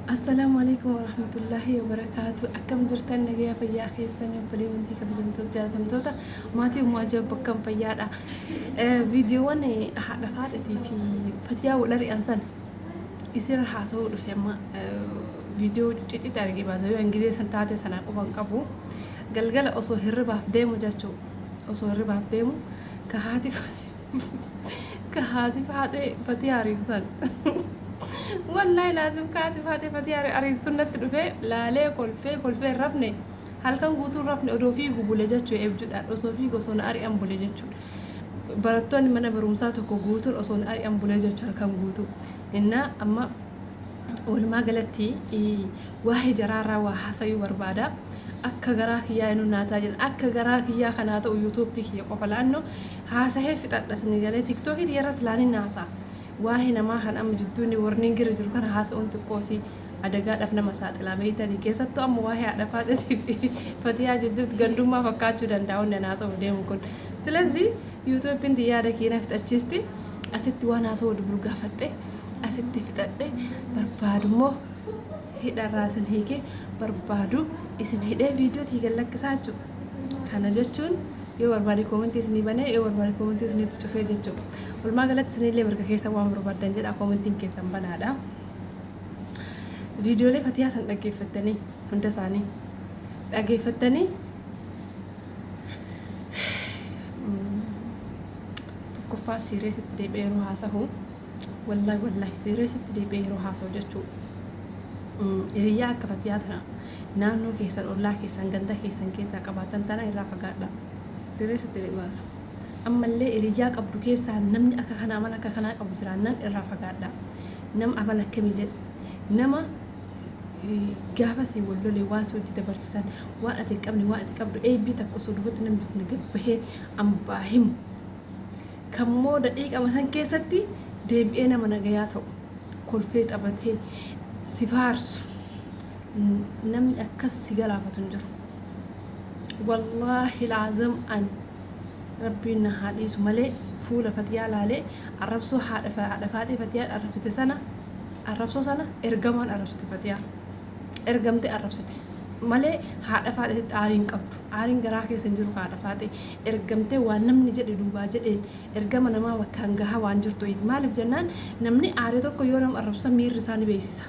Assalaamu alaikum warahmatullaahi wabarakaatu. Akkam jirtan nagaya fayyaa keessanii obboleewwan kabajamtoota jaalatamtoota maatii ummaa ajab bakkam fayyaadha. Viidiyoowwan haadha faaxeetii fi fatiyaa wal ari'an san isirra haasa'uu dhufe amma viidiyoo ciccite argee baasa yoo hangizee san taate sanaa quba hin qabu. Galgala osoo hirribaaf deemu jechuu osoo hirribaaf deemu ka haati Ka haati faaxee fatiyaa ariitu san. Wallaahi laazim ka haati faaxee fatiyaa ariitu natti dhufee laalee kolfee kolfee hin rafne halkan guutuu hin rafne odoo fiigu bule jechuu eebjuudhaan osoo fiigu osoo na ari'an bule jechuudha. Barattoonni mana barumsaa tokko guutuun osoo na ari'an bule jechuudha halkan guutuu. Innaa amma walumaa galatti waa'ee jaraarraa waa haasayuu barbaada. Akka garaa kiyyaa inu naataa jedhan akka garaa kiyyaa kanaa ta'u yuutuuppii kiyya qofa laanno haasahee fixadha isin galee tiktookii tiyyarras laanin haasaa. Waa'ee namaa kan amma jidduun warniin gira jiru kana haasa'uun xiqqoosii adagaadhaaf nama saaxilaa beeytanii keessattuu amma waa'ee haadha faaxeetii fi fatiyaa jidduutti gandummaa fakkaachuu danda'a wanni ani haasa'uuf deemu kun. Silazii yuutuuppiin tiyya yaada kiyya na fixachiisti asitti waan haasa'uu dubru gaafadhe asitti fixadhe barbaadummoo hidharraa isin hiikee barbaadu isin hidhee viidiyoo tii gad lakkisaa jechuudha. Kana jechuun yoo barbaade koomentii isinii banee yoo barbaade koomentii isiniitti cufee jechuudha. Walumaa galatti isinillee mirga keessa waan barbaaddan jedha koomentiin keessan banaadha. Viidiyoolee fatiyaa san dhaggeeffattanii hunda isaanii dhaggeeffattanii tokkoffaa siireesitti deebi'ee yeroo haasahu Wallaahi wallaahi siiriyeesitti deebi'ee yeroo haasa'u jechuu hiriyyaa akka fatiyaa tana naannoo keessan ollaa keessan ganda keessan keessaa qabaatan tana irraa fagaadha. Siiriyeesitti deebi'ee haasa'u. Ammallee hiriyyaa qabdu keessaa namni akka kanaa amala akka kanaa qabu jiraannan irraa fagaadha. Nama amala akkamii jedhe nama gaafa si wal lole waan si hojii dabarsisan waan ati hin qabne waan ati qabdu eebbii takka osoo duubatti namni bisne gabbahee ambaa himu. Kammoo daqiiqama san keessatti deebi'ee nama nagayaa ta'u, kolfee taphatee si faarsu namni akkas si galaafatu hin jiru. Wallaahi laazim an rabbiin na haa dhiisu malee fuula fatiyaa laalee arrabsoo haadha haadha faaxee fatiyaa arrabsite sana arrabsoo sana ergamaan arrabsite fatiyaa. Ergamte arrabsite malee haadha faaxeetitti aarii hin qabdu. Aariin garaa keessa hin jiru haadha faaxee. Ergamtee waan namni jedhe duubaa jedheen ergama namaa bakkaan gahaa waan jirtu wayiiti. Maaliif jennaan namni aare tokko yoo nama arrabsu miirri isaa ni beeksisa.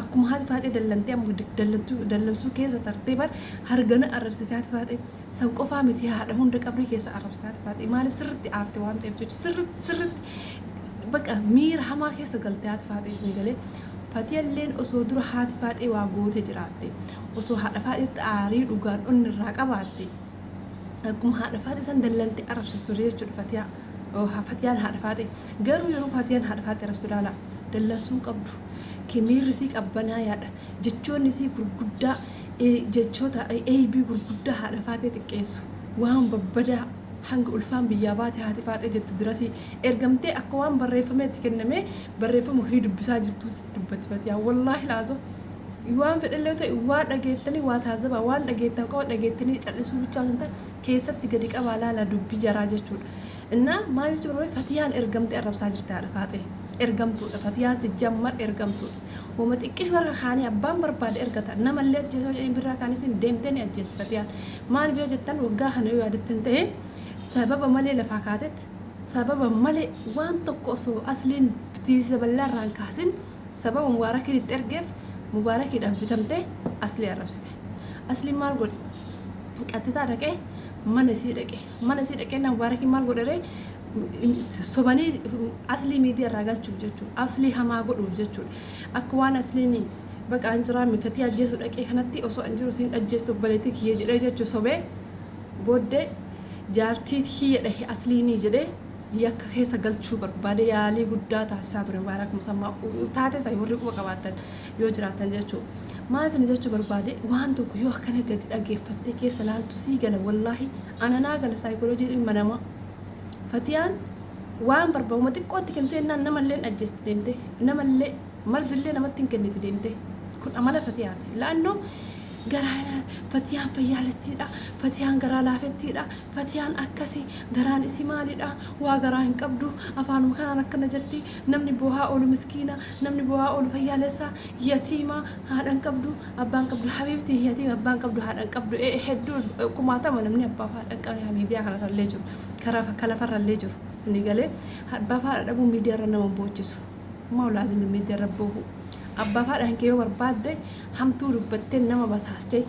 Akkuma haati faaxee dallantee amma dallantuu dallansuu keessa tartee bar hargana arrabsite haati faaxee. San qofaa miti haadha hunda qabrii keessa arrabsite haati faaxee. Maaliif sirritti aarte waan ta'eef jechuudha. Sirritti sirritti baqa miira hamaa keessa galte haati faaxee isin galee. Fatiyalleen osoo dura haati faaxee waa goote jiraatte. Osoo haadha faaxeetti aarii dhugaan onni irraa qabaatte. Akkuma haadha faaxee san dallante arrabsitu ture jechuudha fatiyaa. Fatiyaan haadha faaxee. Garuu yeroo fatiyaan haadha faaxee arrabsitu ilaala. Dallansuu qabdu. Miirri isii qabbanaayaadha. Jechoonni isii gurguddaa jechoota eeybii gurguddaa haadha faaxee xiqqeessu. Waan babbadaa hanga ulfaan biyyaa baate haati faaxee jettu dirasii ergamtee akka waan barreeffamee itti kennamee barreeffama ofii dubbisaa jirtuu dubbatti fatiyaan. Wallaahi laazim. Waan fedhellee yoo ta'e waa dhageettanii waa taazabaa waan dhageettan qofa dhageettanii callisuu bichaa osoo hin taane keessatti gadi qabaa laala dubbii jaraa jechuudha. Innaa maal jechuu barbaade fatiyaan ergamtee arrabsaa jirti haadha faaxee. Ergamtuudha fatiyaan si jammar ergamtuudha. Wama xiqqishu harka kaanii abbaan barbaade ergata namallee ajjeesoo jedhanii birraa kaanii isin deemtee ni ajjeesti fatiyaan. Maaliif yoo jettan waggaa kana yoo yaadattan ta'e sababa malee lafaa kaatet sababa malee waan tokko osoo asliin tiisa bal'aa irraan kaasin Sababa Mubaarakiin itti ergeef Mubaarakiidhaan bitamtee Aslii arrabsite. Asliin maal godhe? Qaxxitaa dhaqee mana isii dhaqe. Mana isii dhaqee na Mubaarakiin maal godhe ree? Sobanii Aslii miidiyaa irraa galchuuf jechuudha. Aslii hamaa godhuuf jechuudha. Akka waan Asliin baqa an jiraa mifatii ajjeesuu dhaqee kanatti osoo an jiru siin ajjeestu obboleettii kiyya jedhee jechuu sobee booddee jaartii kiyya dhahe Asliinii jedhee yakka keessa galchuu barbaade yaalii guddaa taasisaa ture Mubaarak Musammaa taatee isa warri quba qabaatan yoo jiraatan jechuu maal isin jechuu barbaade waan tokko yoo akkana gadi dhageeffattee keessa laaltu sii gala wallaahi ananaa gala saayikolojiin ilma namaa fatiyaan waan barbaaduma xiqqootti kennitee jennaan namallee hin ajjeesti deemte namallee marzillee namatti hin kenniti deemte kun amala fatiyaati la'annoo Garaa Fatiyaan fayyaalettiidha. Fatiyaan garaa laafettiidha. Fatiyaan akkasi garaan isii maalidha? Waa garaa hin qabdu. Afaanuma kanaan akkana jetti. Namni boohaa oolu miskiina. Namni boohaa oolu fayyaalessa. Yatiima haadha hin qabdu. Abbaan qabdu. Habiibti yatiima abbaan qabdu haadha hin qabdu. Hedduu kumaatama namni abbaa fi haadha hin qabne miidiyaa kanarrallee jiru. Karaa lafarrallee jiru. Inni galee abbaa fi haadha dhabuu miidiyaarra nama hin boochisu. Maa laazimni miidiyaarra boohu. Abbaa fi haadha kee yoo barbaadde hamtuu dubbattee nama basaastee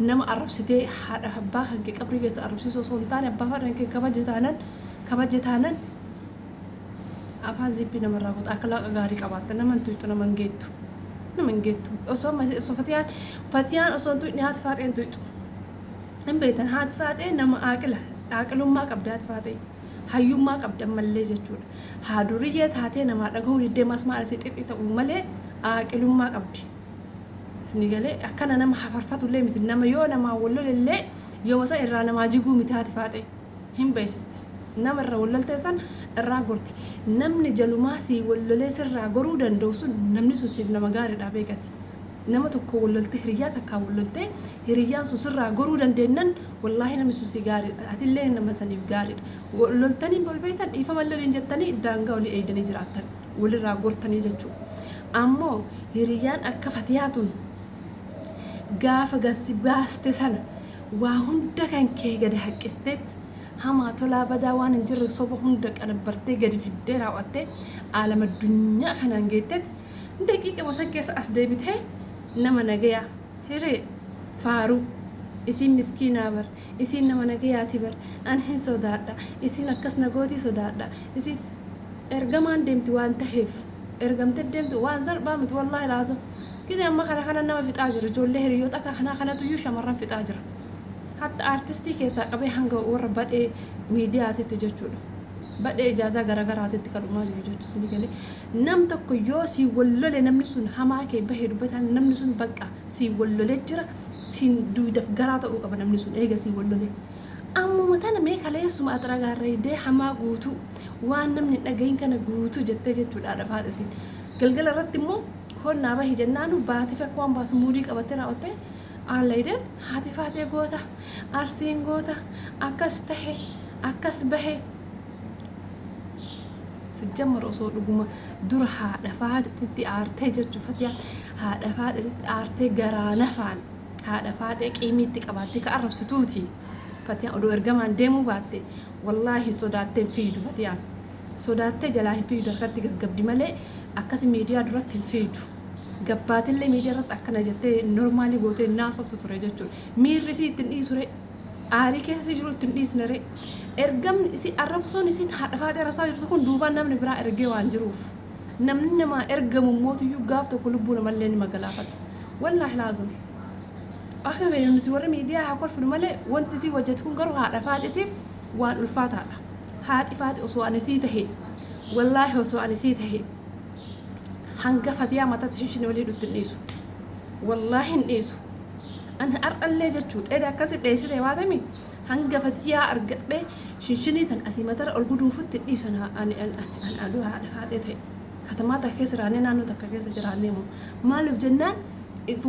nama arrabsitee haadha abbaa kan kee qabrii keessa arrabsiisuu osoo hin taane abbaa fi haadha kee kabaje taanan kabaje taanan afaan ziippii namarraa kuta akhlaaqa gaarii qabaatta nama hin tuyxu nama hin geettu nama hin geettu osoo osoo fatiyaan fatiyaan osoo hin tuyxne haati faaxee hin tuyxu hin beektan haati faaxee nama aaqila aaqilummaa qabdi haati faaxee hayyummaa qabdi ammallee jechuudha haa duriyyee taatee namaa dhagahuu diddee masmaa asii xixii ta'uu malee aaqilummaa qabdi. Isin galee akkana nama hafarfatullee miti nama yoo namaa wal lolellee yooma san irraa namaa jiguu miti haati faaxee hin beeksisti. Nama irra wal loltee san irraa gorti. Namni jalumaa sii wal lolee sirraa goruu danda'u sun namni sun siif nama gaariidha beekati. Nama tokko wal loltee hiriyyaa takkaa wal loltee hiriyyaan sun sirraa goruu dandeennan wallaahi namni sun si gaariidha. Atillee nama saniif gaariidha. Wal loltanii wal beektan dhiifama illee waliin jettanii daangaa walii eegdanii jiraattan. Walirraa gortanii jechuudha. Ammoo hiriyyaan akka fatiyaa tun gaafa gasi baaste sana waa hunda kan kee gadi haqqisteet hamaa tolaa badaa waan hin jirre soba hunda qanabbartee gadi fiddee raawwattee aalama addunyaa kanaan geettet daqiiqama san keessa as deebitee nama nagayaa hiree faaruu isiin miskiinaa bar isiin nama nagayaati bar an hin sodaadha isiin akkas na gootii sodaadha isiin ergamaan deemti waan taheef ergamte deemti waan salphaa miti wallaahi laazim gidee amma kana kana nama fixaa jira ijoollee hiriyoota akka kanaa kanatu iyyuu shamarran fixaa jira hatta aartistii keessaa qabee hanga warra badhee miidiyaatitti jechuudha badhee ijaazaa garagaraatitti kadhumaa jiru jechuudha ni galee nam tokko yoo sii wallole namni sun hamaa kee bahee dubbataan namni sun bakka sii wallole jira siin duudaf garaa ta'uu qaba namni sun eega sii wallole ammuma tana mee kaleessuma axragaarraydee hamaa guutuu waan namni hin dhagahin kana guutuu jettee jechuudha haadha faaxetiin. Galgala irratti immoo koonnaa bahi jennaanu baatiif akka waan baatu muudii qabattee raawwattee aallayideen haati faaxee goota arsiin goota akkas tahe akkas bahe. Sijjammar osoo dhuguma dura haadha faaxeetitti aartee jechuu fatiyaan haadha faaxeetitti aartee garaa nafaan haadha faaxee qiimiitti qabaattee ka arrabsituuti. Fatiyaan odoo ergamaan deemuu baatte wallaahi sodaattee hin fiigdu fatiyaan. Sodaattee jalaa hin fiigdu harkatti gaggabdi malee akkasi miidiyaa duratti hin fiigdu. Gabbaatillee miidiyaa irratti akkana jettee normaalii gootee naasoftu ture jechuudha. Miirri isii ittiin dhiisu ree. Aarii keessa isii jiru ittiin dhiisne ree. Ergamni isii arrabsoon isiin haadha faaxee arrabsaa jirtu kun duubaan namni biraa ergee waan jiruuf. Namni namaa ergamu mootiyyuu gaaf tokko lubbuu namallee nima galaafata. Wallaahi laazim. Akka beeknu nuti warri miidiyaa haa kolfinu malee wanti isii hojjetu kun garuu haadha faaxeetiif waan ulfaataadha. Haati faaxe osoo ani sii tahe wallaahi osoo ani sii tahe hanga fatiyaa matatti shinshini olii hidhutti hin dhiisu. Wallaahi hin dhiisu. Ani har'allee jechuudha eda akkasi dheessite baatami hanga fatiyaa argadhee shinshinii tan asii matara ol guduufutti hin dhiisu ani ani ani ani aduu haadha faaxee ta'e. Katamaa takka keessa jiraannee naannoo takka keessa jiraannee moo maaliif jennaan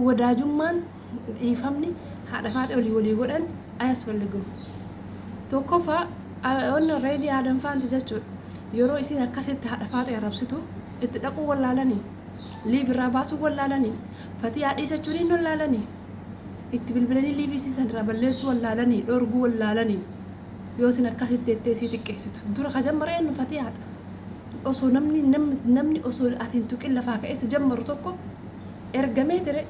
wadaajummaan dhiifamni haadha faaxee olii walii godhan ayasfalligamu. Tokkoffaa onna reedii aadan faanti jechuudha. Yeroo isiin akkasitti haadha faaxee arrabsitu itti dhaquu wallaalanii liiv irraa baasuu wallaalanii fatiyaa dhiisachuun hin wallaalanii itti bilbilanii liivii isiisan irraa balleessuu wallaalanii dhorguu wallaalanii yoo isin akkasitti jettee isii xiqqeessitu dura ka jammare eenyu fatiyaadha. Osoo namni namni osoo ati hin tuqin lafaa ka'ee si jammaru tokko ergamee ture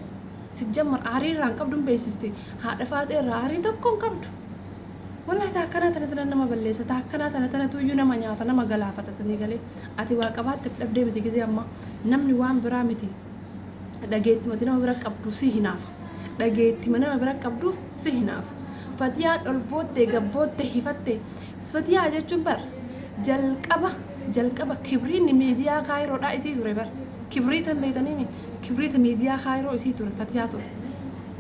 si jammar aarii irraa hin qabdu hin beeksisti haadha faaxee irraa aarii tokko hin qabdu. Wallahi taa akkanaa tana tana nama balleessa taa akkanaa tana tana tuyyuu nama nyaata nama galaafata sanii galee ati waa qabaatte dhabdee miti gizee ammaa namni waan biraa miti dhageettimati nama bira qabdu si hinaafa dhageettima nama bira qabduuf si hinaafa fatiyaan ol bootte gabbootte hifatte fatiyaa jechuun bar jalqaba jalqaba kibriinni miidiyaa kaayiroodhaa isii ture bar kibriitan beektanii kibriita miidiyaa kaayiroo isii ture fatiyaa ture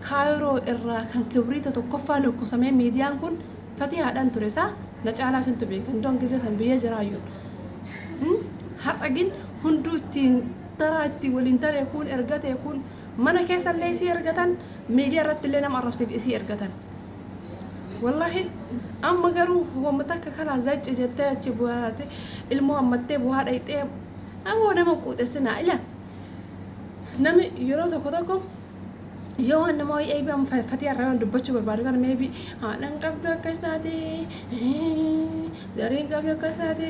kaayiroo irraa kan kibriita tokkoffaa lakkosamee miidiyaan kun fatiyaadhaan ture isaa na caalaa isintu beekan doon gizee san biyya jiraayyuun har'a gin hunduu ittiin Daraa itti waliin taree kun ergate kun mana keessallee isii ergatan, miidiyaa irratti illee nama arrabsiif isii ergatan. Wallaahi amma garuu wamma takka kalaa zacce jettee achi bu'aate ilmoo ammattee bu'aa dhayxee ammoo nama quuxessinaa ila. Nami yeroo tokko tokko yoo waan nama wayii eebii amma fatii irraa waan dubbachuu barbaadu kana meebii haadha hin qabdu akkas taate, zarii hin qabdu akkas taate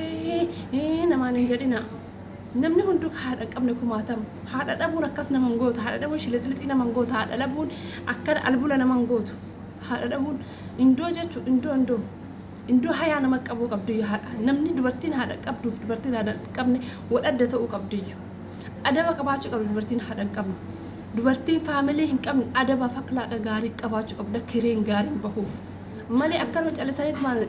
namaan hin jedhina. Namni hunduu haadha hin qabne kumaatama. Haadha dhabuun akkas nama hin gootu. Haadha dhabuun shilixilixii nama hin gootu. Haadha dhabuun akkana albula nama hin gootu. Haadha dhabuun indoo jechuun indoo indoo. Indoo hayaa nama qabuu qabdu haadha. Namni dubartiin haadha qabduuf dubartiin haadha hin qabne wal adda ta'uu qabdu. Adaba qabaachuu qabdu dubartiin haadha hin qabne. Dubartiin faamilii hin qabne adaba akhlaaqa gaarii qabaachuu qabdu akka hireen gaariin bahuuf. Malee akkanuma callisaniit maal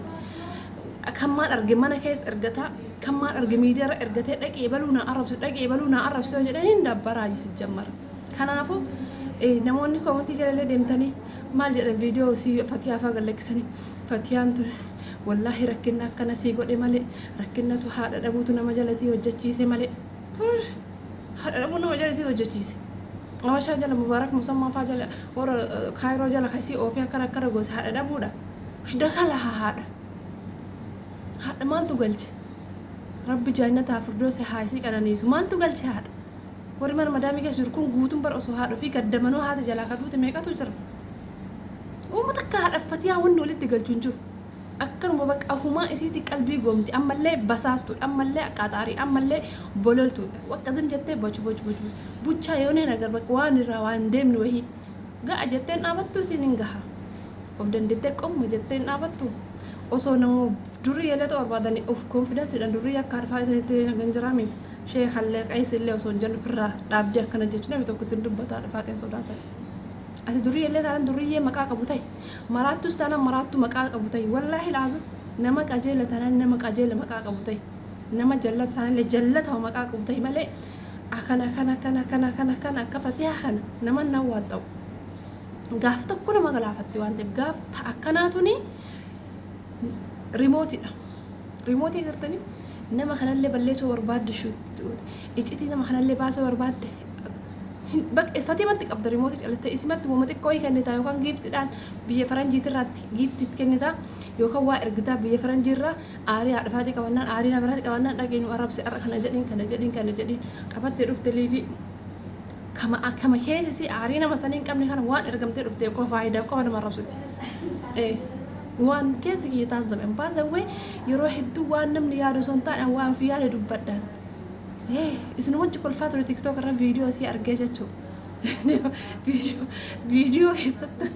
kan maal arge mana keessa ergataa, kan maal arge miidiyaarra ergatee dhaqee ebaluu naa arrabsu, dhaqee ebaluu naa arrabsu yoo jedhanii hin dabbaraa jammara. Kanaafuu namoonni koomentii jalallee deemtanii maal jedhan, viidiyoo sii Fatiyaa fa'aa gad lakkisanii, Fatiyaan tun wallaahi rakkinna akkana sii godhe malee, rakkinnatu haadha dhabuutu nama jala sii hojjechiise malee, haadha dhabuu nama jala sii hojjechiise. Habashaa jala, Mubaarak Musammaa fa'aa jala, warra Kaayiroo jala kasii oofee akkana akkana goose haadha dhabuudha. Dakala haadha. Haadha maaltu galche? Rabbi jaannataa firdoose haa isii qananiisu. Maaltu galche haadha? Warri mana madaamii keessa jiru kun guutuun bara osoo haadha ofii gaddamanuu haati jalaa ka duute meeqatu jira? Uummata akka haadha Fatiyaa wanni walitti galchu hin jiru. Akkanuma bakka afumaa isiitti qalbii goomti, ammallee basaastuudha, ammallee aqaaxaarii, ammallee bololtuudha. Bakka zim jettee bocu bocu bocu buchaa yoonee nagar bakka waan irraa waan hin deemne wahii ga'a jetteen dhaabattu isiin hin gaha. Of dandeettee qomma jetteen dhaabattu. Osoo nama durii yelee ta'uu barbaadanii of konfidensiidhaan durii akka harfaa isinitti kan jiraami. Sheekallee qeesillee osoo hin jennu ofirraa dhaabdee akkana jechuun namni tokko ittiin dubbataa dhufaateen sodaatan. Ati durii illee taanaan duriyyee maqaa qabu ta'e. Maraattus taanaan maraattuu maqaa qabu ta'e. Wallaahi laazim nama qajeela taanaan nama qajeela maqaa qabu ta'e. Nama jallata taanaan illee jallatama maqaa qabu ta'e malee akkana akkana akkana akkana akkana akkana akka Fatiyaa kana nama nan waan ta'u. Gaaf tokko nama galaafatti waan ta'eef gaaf akkanaa tuni rimootiidha. Rimootii agartanii nama kanallee balleessuu barbaadde, iccitii nama kanallee baasuu barbaadde Fatimatti qabda rimootii, calistee isimatti wama xiqqoo kennitaa yookaan giiftiidhaan biyya faranjiitirraatti giiftiit kennitaa yookaan waa ergitaa biyya faranjiirraa. Aarii haadha faatii qabannaan, aarii nama biraatti qabannaan, dhaqee nu arrabse har'a, kana jedhiin, kana jedhiin, kana jedhiin qabattee dhufte liifii kama kama keessa si aarii nama sanii hin qabne kana waan ergamtee dhuftee qofa faayidaa qofa nama arrabsuti. Waan keessa kiyya taasisame baasawwee yeroo hedduu waan namni yaadu osoo hin taane waan ofii yaade dubbadhaan. Isin wajji kolfaa ture TikTok irra viidiyoo isii argee jechuudha. Viidiyoo keessatti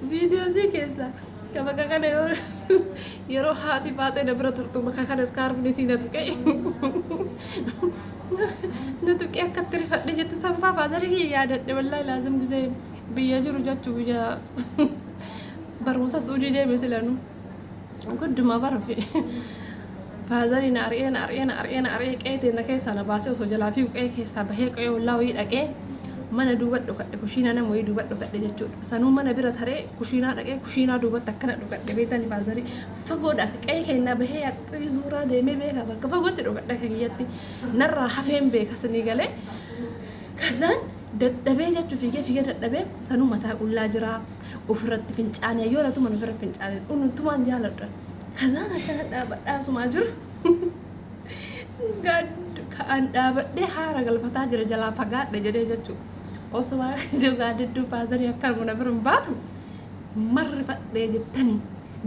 viidiyoo isii keessa ka bakka kana yeroo haati baatee na bira turtu bakka kana iskaarfni isii na tuqee akkatti rifadhe jettu sanfaa faazarii kiyya yaadadhe. Wallaahi laazim gisee biyya jiru jechuu biyya barumsa Suudii deeme silanu gudduma barfe faazarii na ari'ee, na ari'ee, na ari'ee, na ari'ee, qe'ee na keessaa na baasee osoo jalaa fiigu qe'ee keessaa bahee qe'ee ollaa wayii dhaqee mana duuba dhokadhe, kushiinaa nama wayii duuba dhokadhe jechuudha. Sanuu mana bira taree kushiinaa dhaqee kushiinaa duubatti akkana dhokadhe. Beetani faazarii fagoodha, qe'ee keenyaa bahee haxxirii zuuraa deemee beeka, bakka fagootti dhokadhe akka kiyyatti narraa hafeen beeka sinii galee. Kazaan dadhabee jechuu fiigee fiigee dadhabee, sanuu mataa qullaa jira, ofirratti fincaanii yoo latuman ofirra fincaanii dhuntumaan jaaladha. Kazaan akkana dhaabadhaa asumaa jiru. Ka'an dhaabadhee haara galfataa jira jalaa fagaadhe jedhee jechuudha. Osuma gaaddidduu faazarii akka na bira hin baatu marrifadhee jettanii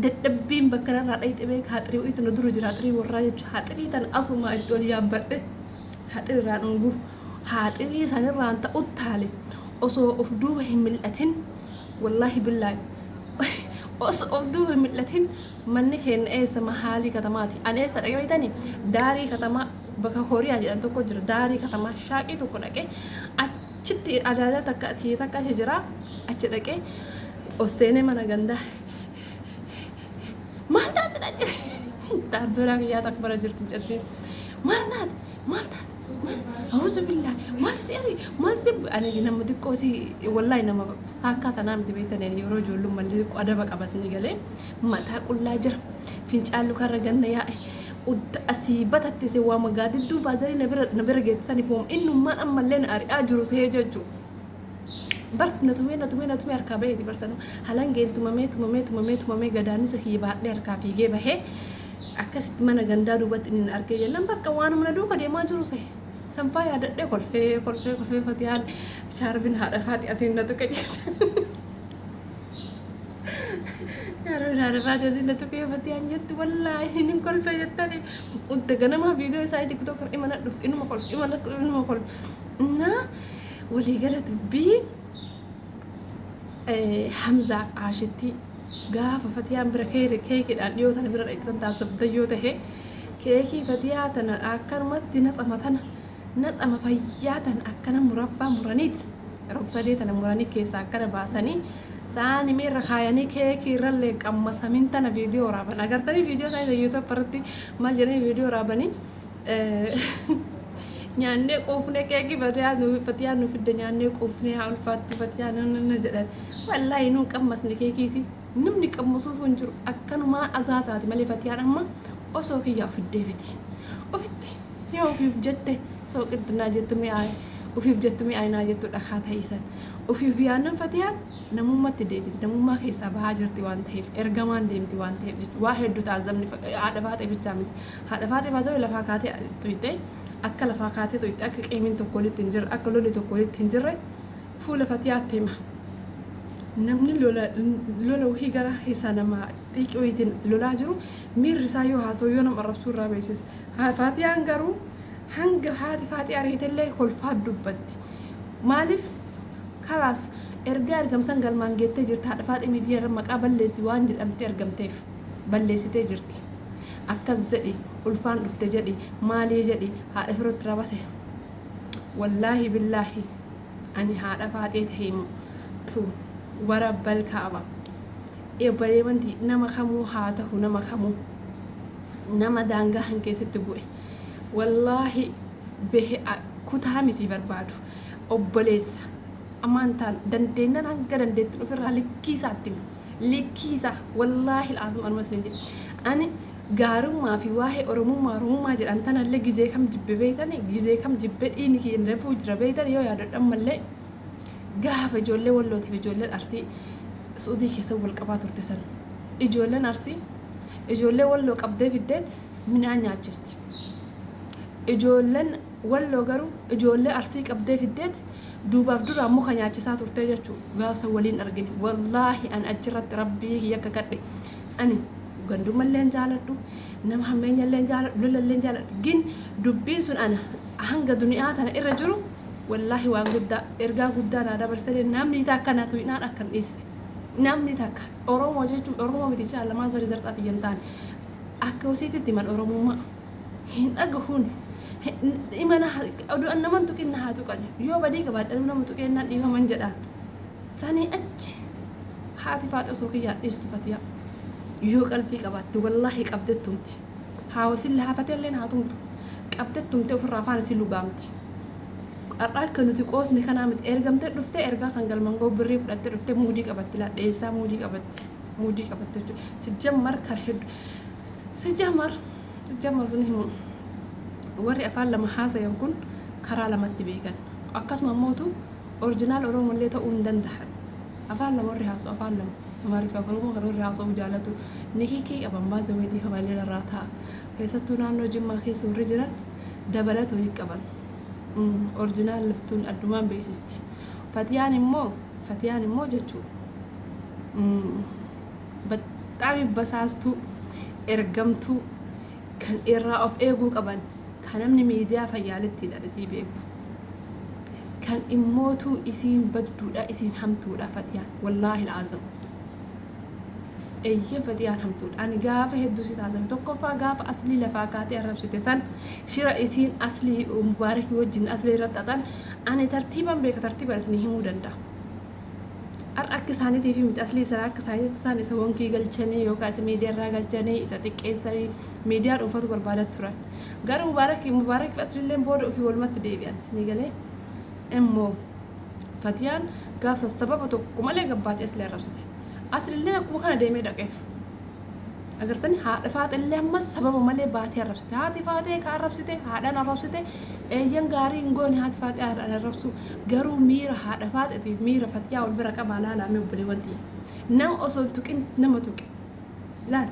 dadhabbiin bakka narraa dhayxe beeka. Haxirii wayiitu na dura jira, haxirii warraa jechuudha. Haxirii tan asuma itti ol yaabbadhe haxirii irraa dhungu, haxirii sanirraan ta'uttaale osoo of duuba hin mil'atin, wallaahi billaahi osoo of duuba hin mil'atin. Manni keenya eessa mahaalii katamaati? Ani eessa dhaqee beektanii? Daarii katamaa bakka Kooriyaa jedhan tokko jira. Daarii katamaa shaaqii tokko dhaqee achitti adaada takka tiyya takka achi jira. Achi dhaqee ol seenee mana gandaa maal taate dhaqee taabbiraa kiyyaa takka bara jirtu mucattiin maal taate, maal taate, awuzu billaa, maal si ari, maal si. Ani nama xiqqoo si wallaahi nama saakkaa tanaa miti beektanii. Yeroo ijoollummaa xiqqoo adaba qaba sinii galee. Mataa qullaa jira, fincaan lukarra ganna yaa'e. Udda asii batatte se waama gaadidduun faazarii na bira na bira geette saniif waama innummaan ammallee na ari'aa jiru sehee jechuu. Bar na tumee na tumee na tumee harkaa baheeti bar sanuu halangeen tumamee tumamee tumamee tumamee gadaannisa kiyya baadhee harkaa fiigee bahee akkasitti mana gandaa duubatti inni na argee jennaan bakka waanuma na duuka deemaa jiru sehe. Sanfaa yaadadhee kolfee kolfee kolfee fatiyaan shaarbiin haadha faati asiin na tuqe jette. Shaarbiin haadha faati asiin na tuqe fatiyaan jetti wallaahi hin kolfee jettani. Udda ganamaa viidiyoo isaa tiktok ima na dhufti inuma kolfe ima na dhufti inuma kolfe. Naa waliigala dubbii Hamzaaf Aashitti gaafa fatiyaan bira keekiidhaan dhiyoo tana bira dhaqxan taasiftan yoo tahe keekii fatiyaa tana akkanumatti natsama tana natsama fayyaa tana akkana murabbaa muraniit rogsadee tana muranii keessaa akkana baasanii saani miirra kaayanii keekii irrallee qammasamin tana viidiyoo waraaban agartanii viidiyoo isaanii YouTube irratti maal jedhanii viidiyoo waraabanii nyaannee quufnee keekii fatiyaa nu fatiyaa nu fidde nyaannee quufnee haa ulfaattu fatiyaa nu jedhan wallaahi nuun qammasne keekiisi namni qammasuuf hin jiru akkanumaa azaa taate malee fatiyaan amma osoo kiyyaa ofitti deebiti ofitti yoo ofiif jette sooqiddinaa jettu mi'aaye ofiif jettu mi'aayinaa jettu dhakaa ta'isan ofiif yaannan fatiyaan namummatti deebiti namummaa keessaa bahaa jirti waan ta'eef ergamaan deemti waan ta'eef jechuudha waa hedduu taazabni haadha faaxee bichaa miti haadha faaxee baasee lafaa kaatee tuyxe akka lafaa kaatee tuyxe akka qeemiin tokko walitti hin jirre akka lolli tokko walitti hin jirre fuula fatiyaatti hima namni lola lola wahii gara keessaa nama xiiqii wayiitiin lolaa jiru miirri isaa yoo haasa'u yoo nama arrabsuu irraa beeksisa. Fatiyaan garuu hanga haati faaxee ariitellee kolfaa dubbatti. Maaliif kalaas ergaa ergamsan galmaan geettee jirti haadha faaxee miidiyaa irra maqaa balleessi waan jedhamtee ergamteef balleessitee jirti. Akkas jedhi ulfaan dhufte jedhi maalii jedhi haadha firootti rabate. Wallaahi billaahi ani haadha faaxee ta'e tu warabbal kaaba. Obboleewwanti nama kamuu haa ta'u nama kamuu nama daangaa han keessatti bu'e wallaahi behe kutaa miti barbaadu obboleessa amantaan dandeennan hanga dandeettin ofirraa likkii isaatti hima likkii isaa wallaahi al'aazim anuma isin jedhe ani gaarummaa fi waa'ee oromummaa oromummaa jedhan tanallee gizee kam jibbe beeytani gizee kam jibbe dhiini kiyya lafuu jira beeytani yoo yaadadhan mallee gaafa ijoollee wallootiif ijoolleen arsii suudii keessa wal qabaa turte san ijoolleen arsii ijoollee walloo qabdee fiddeet midhaan nyaachisti ijoolleen walloo garuu ijoollee arsii qabdee fiddeet duubaaf duraan muka nyaachisaa turtee jechuu gaafa waliin argine wallaahi an achirratti rabbii kiyya akka kadhe ani gandummallee hin jaaladhu nama hammeenyallee hin jaaladhu lolallee hin jaaladhu gin dubbiin sun ana hanga duniyaa tana irra jiru wallaahi waan guddaa ergaa guddaa naa dabarsitee namni takka na tuqnaan akka hin dhiisne namni takka oromoo jechuun oromoo miti inshallah maal zarii zarxaa xiyya hin taane akka osiititti man oromummaa hin dhagahuun imana oduu naman tuqin na haa tuqan yoo badii qabaadhanuu nama tuqeennaan dhiifaman jedhaan sanii achi haati faaxe osoo kiyyaan dhiistu fatiyaa yoo qalbii qabaatte wallaahi qabdettumti haa wasillee haa fatihalleen haa tumtu qabdettumte ofirraa afaan isii lugaamti har'a akka nuti qoosne kanaa miti ergamtee dhuftee ergaa san galmaan ga'u birrii fudhattee dhuftee muudii qabatti laa dheessaa muudii qabatti muudii qabatti jechuudha sijjammar kar hedduu sijjammar sijjammar sun himu warri afaan lama haasayan kun karaa lamatti beekan akkasuma ammootu orjinaal oromollee ta'uu hin danda'an afaan lama warri haasa'u afaan lama amaariffaa fi oromoo kan warri haasa'u jaalatu nikikii qaban baasa weedii famalee irraa ta'a keessattuu naannoo jimmaa keessa warri jiran dabalata wayii qaban orjinaal laftuun addumaan beeksisti fatiyaan immoo fatiyaan immoo jechuu baxxaami basaastuu ergamtuu kan irraa of eeguu qaban kan namni miidiyaa fayyaalittiidhaan isii beeku kan immootuu isiin badduudha isiin hamtuudha fatiyaan wallaahi laazim eeyyee fatiyaan hamtuudha ani gaafa hedduu si taasifame tokkoffaa gaafa aslii lafaa kaatee arrabsite san shira isiin aslii mubaarakii wajjin aslii irra xaxan ani tartiiban beeka tartiiban isinii himuu danda'a. Har'a akka isaaniitiif miti aslii isaa akka isaaniitti isaan isa wonkii galchanii yookaan isa miidiyaa irraa galchanii isa xiqqeessanii miidiyaa dhuunfatu barbaadaa turan. Garuu mubaarakii mubaarakii fi asliilleen booda ofii walumatti deebi'an isinii galee immoo fatiyaan gaafsa sababa tokko malee gabbaatee aslii arrabsite. Aslilleen akkuma kana deemee dhaqeef. Agartani haadha faaxellee ammas sababa malee baatee arrabsite. Haati faaxee ka arrabsite haadhaan arrabsite eeyyan gaarii hin goone haati faaxee haadhaan arrabsu garuu miira haadha faaxeetiif miira fatiyaa wal bira qabaa laalaa mee obboleewwan tiyya. Nama osoo hin tuqin nama tuqe. Laal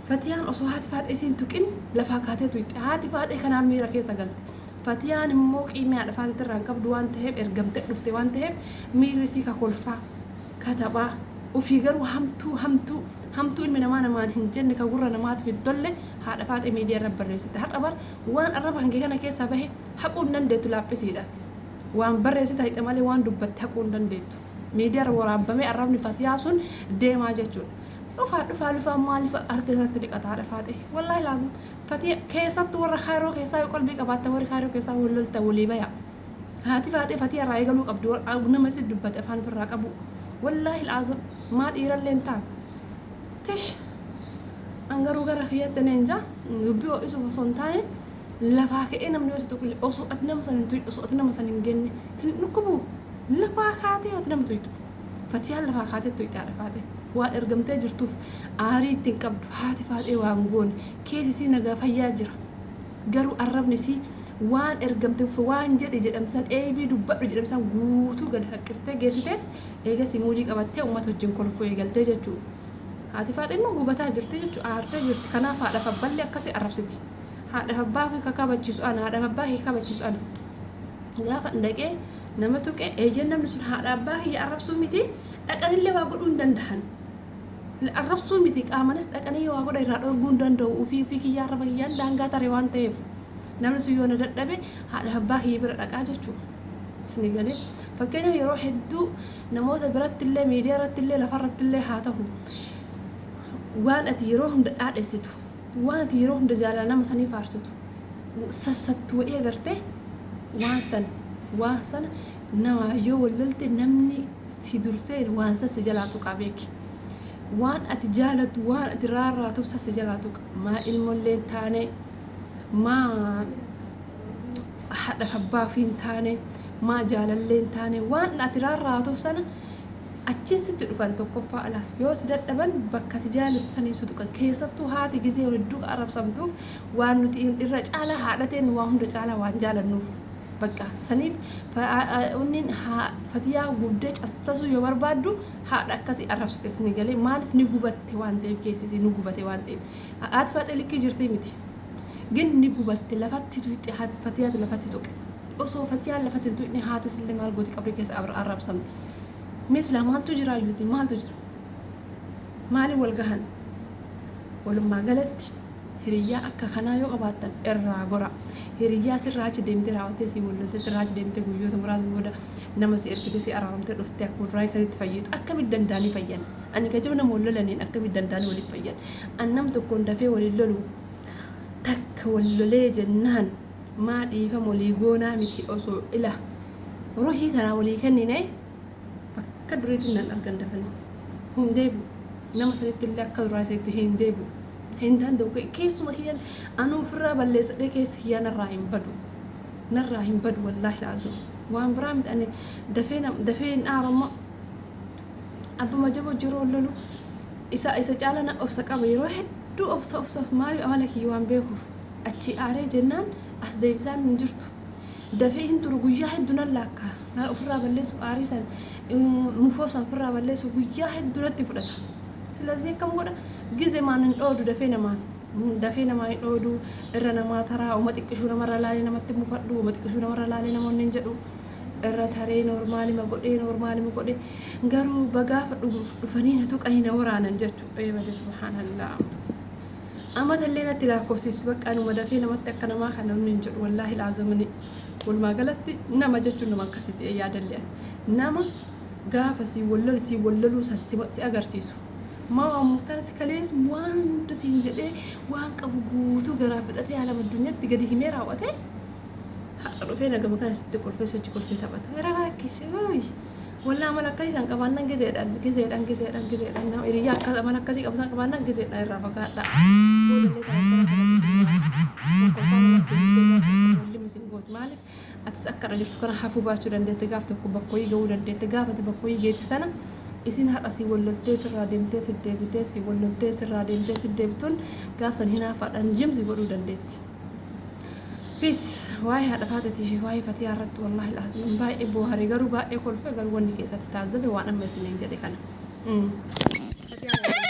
fatiyaan osoo haati faaxee isiin tuqin lafaa kaatee tuyxe. Haati faaxee kanaan miira keessa galte. Fatiyaan immoo qiimii haadha faaxeetirraa hin qabdu waan ta'eef ergamtee dhufte waan ta'eef miirri isii ka kolfaa ka taphaa ufii garuu hamtuu hamtuu hamtuu ilmi namaa namaan hin jenne ka gurra namaatiif hin tolle haadha faaxee miidiyaa irra barreessite. Har'a bar waan arraba kan kee kana keessaa bahe haquu hin dandeettu laaphisiidha. Waan barreessite haqxe malee waan dubbatte haquu hin dandeettu. Miidiyaa irra waraabbamee arrabni fatiyaa sun deemaa jechuudha. Dhufaa dhufaa dhufaa maaliif harka irratti dhiqata haadha faaxee? Wallaahi laazim fatiya keessattuu warra kaayiroo keessaa yoo qalbii qabaatta warri kaayiroo keessaa wal lolta walii baya. Haati faaxee fatiya irraa eegaluu qabdi nama isin dubbate afaan ofirraa qabu. Wallaahi laazim maa dhiirallee hin taane. Tish an garuu gara kiyyatti neen jaa dubbii ho'isuuf osoo hin taane lafaa ka'ee namni yoo si tuqu osoo ati nama san hin tuqne osoo ati nama san hin genne sin dhukkubu lafaa kaatee yoo ati nama tuqxu fatiyaan lafaa kaatee tuqxe haadha faatee waan ergamtee jirtuuf aarii ittiin qabdu haati faaxee waan goone keessi isii nagaa fayyaa jira garuu arrabni isii waan ergamte waan jedhe jedhamsan eebii dubbadhu jedhamsan guutuu gad haqqistee geessiteet eegasii muudii qabattee uummata wajjin kolfuu eegaltee jechuudha. Haati faaxee immoo gubataa jirti jechuudha aartee jirti kanaaf haadhaaf abballee akkasii arrabsiti. Haadhaaf abbaa ofii ka kabachiisu ana haadhaaf abbaa kee kabachiisu ana. Gaafa dhaqee nama tuqe eeyyeen namni sun haadha abbaa kiyya arrabsuu miti dhaqanillee waa godhuu hin danda'an. Arrabsuu miti qaamanis dhaqanii waa godha irraa dhorguu hin danda'u ofii ofii kiyya arraba kiyyaan daangaa tare waan ta'eef. Namni sun yoo na dadhabe haadha abbaa kiyya bira dhaqaa jechuudha. Isin galee fakkeenyaaf yeroo hedduu namoota biratti illee miidiyaa irratti illee lafa irratti illee haa ta'u waan ati yeroo hunda dhaadhessitu waan ati yeroo hunda jaalala nama sanii faarsitu sassattu wa'ii agartee waan san waan sana nama yoo wal lolte namni si dursee waan san si jalaa tuqaa beeki. Waan ati jaalatu waan ati raarraatuuf san si jalaa tuqa. Maa ilmoollee hin taane maa haadha abbaa ofii hin taane maa jaalallee hin taane waan ati raarraatuuf sana achiin sitti dhufan tokkoffaa ala yoo si dadhaban bakka ati jaalattu sanii si tuqan keessattuu haati gizee hedduu ka arrabsamtuuf waan nuti irra caalaa haadhateen waa hunda caalaa waan jaalannuuf bakka saniif unniin fatiyaa gubdee cassasuu yoo barbaaddu haadha akkasii arrabsite ni galee maaliif ni gubatte waan ta'eef keessisii ni gubate waan ta'eef haati faaxee likkii jirti miti gin ni gubatte lafatti tuqxe haati fatiyaatu lafatti tuqe osoo fatiyaan lafatti hin tuqne haatis illee maal gooti qabrii keessa arrabsamti. Mee silaa maaltu jira iyyuuti maaltu jira? Maaliin wal gahan? Walumaa galatti hiriyyaa akka kanaa yoo qabaattan irraa gora. Hiriyyaa sirraa achi deemtee raawwattee si wal sirraa achi deemtee guyyoota muraasa booda nama si ergitee si araaramtee dhuftee akkuma duraa sanitti fayyitu akkamitti danda'anii fayyan? Ani ka jiru nama wal lolaniin akkamitti danda'anii waliif fayyan? An nam tokkoon dafee waliin lolu takka wal lolee jennaan maa dhiifama walii goonaa miti osoo ila ruhii tanaa walii kennine bakka duriitiin nan argan dafanii hin deebi'u nama sanitti illee akka duraa isatti hin deebi'u hin danda'u keessuma kiyyan anuu ofirraa balleessadhee keessi kiyyaa narraa hin badu narraa hin badu wallaahi laazim waan biraa miti ani dafee dafee hin aarumma abbuma jaboo jiruu lolu isa isa caala na obsa qaba yeroo hedduu obsa obsa maaliif amala kiyya waan beekuuf achi aaree jennaan as deebisaan hin jirtu Dafee hin turu guyyaa heddu nan laakka. Na ofirraa balleessuuf aarii san mufoo san ofirraa balleessuuf guyyaa heddu natti fudhata. Silazii akkam godha gize maan hin dhoodu dafee namaan dafee namaa hin dhoodu irra namaa taraa uma xiqqishuu namarra laalee namatti mufadhu uma xiqqishuu namarra laalee namoonni hin jedhu irra taree noormaalima godhee noormaalima godhee garuu bagaafa dhufanii na tuqanii na waraanan jechuudha. Ee bade subhaanallah. Amata illee natti lakkoofsisti bakka anuma dafee namatti akka namaa kana namni hin jedhu wallaahi laazamani. Walumaa galatti nama jechuun nama akkasii ta'e yaadallee nama gaafa si wallolu si walloluu san si agarsiisu. Maa waan muktaar si kalees waan hunda siin jedhee waan qabu guutuu garaa fixatee haala addunyaatti gadi himee raawwatee har'a dhufee nagama kana sitti kolfee sochi kolfee taphata. Gara baakkishi. Wallah amala akkasii san qabaannan gizeedhaan gizeedhaan gizeedhaan gizeedhaan nama hiriyyaa akkas amala akkasii qabu san qabaannan gizeedhaan irraa fagaadhaa. Boodallee tarakkara kanatti isin isin gooti maaliif atis akka irra jirtu kana hafuu baachuu dandeette gaaf tokko bakka wayii gahuu dandeette gaafa ati bakka wayii geette sana Isin har'a si walloltee sirraa deemtee si deebitee si walloltee sirraa deemtee si deebituun gaafsan hinaafaadhaan jimsi godhuu dandeetti. Peace. Waa'ee haadha faateetii fi waa'ee fatiyaa irratti wallaahi laazim baay'ee boohare, garuu baay'ee kolfe, garuu wanni keessatti taazzabe waan amma isiniin jedhe kana. Fatiyaan.